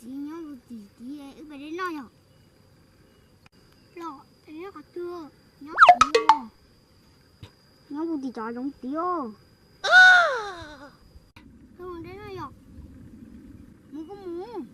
Txiv nyob mus tim tid, wb pais de noj yom. Los nyob qhov twg? Nyob tim, nyob mus tim cov zoov tid. Wb mus de noj yom. Mus kuj mus.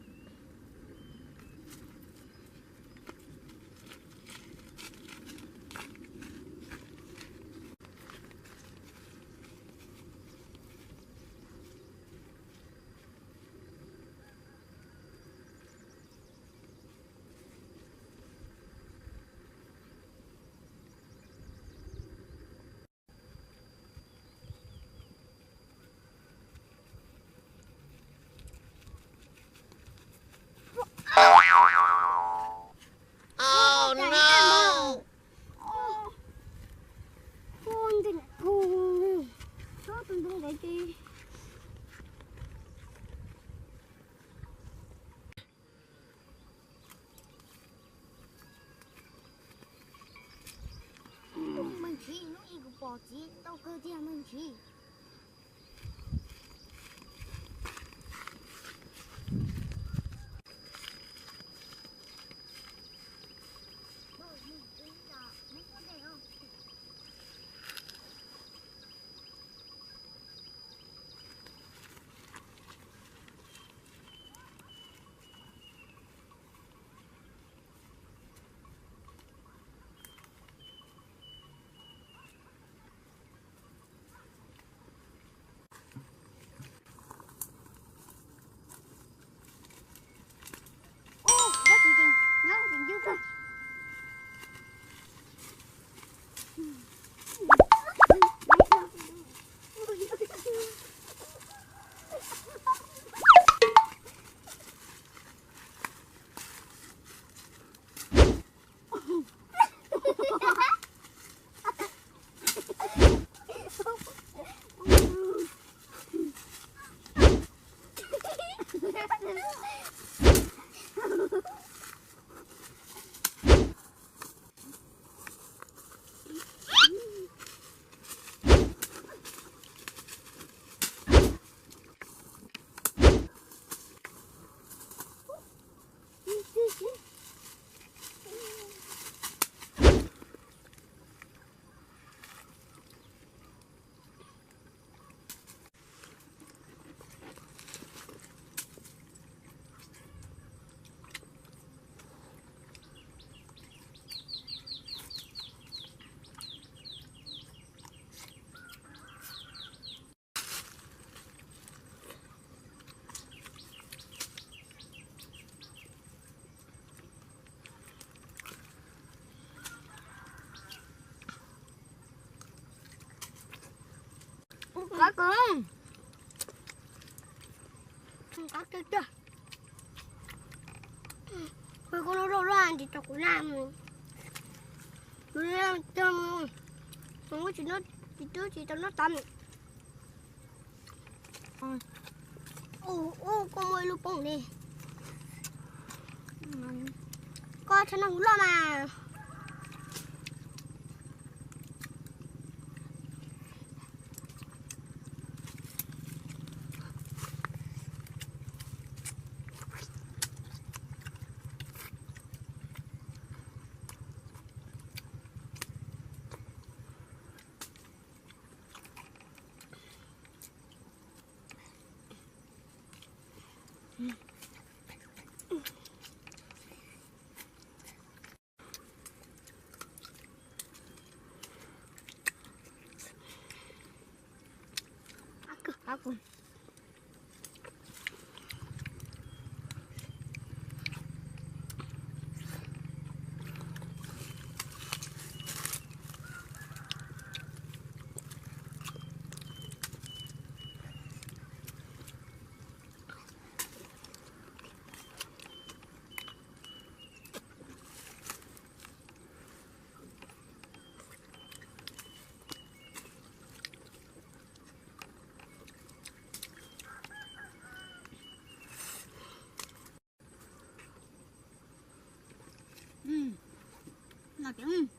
Meej Tshib, hnub ib kuv pom txiv ntau kawg tiag Meej Tshib. Qab kawg, qab tiag tiag. Koj lub rau loj tsis tau kuv noj, kuv tsis tau noj tsis tau noj tag. Ub, koj muaj ib lub poob li. Koj txhob noj kuv loj mas. No ces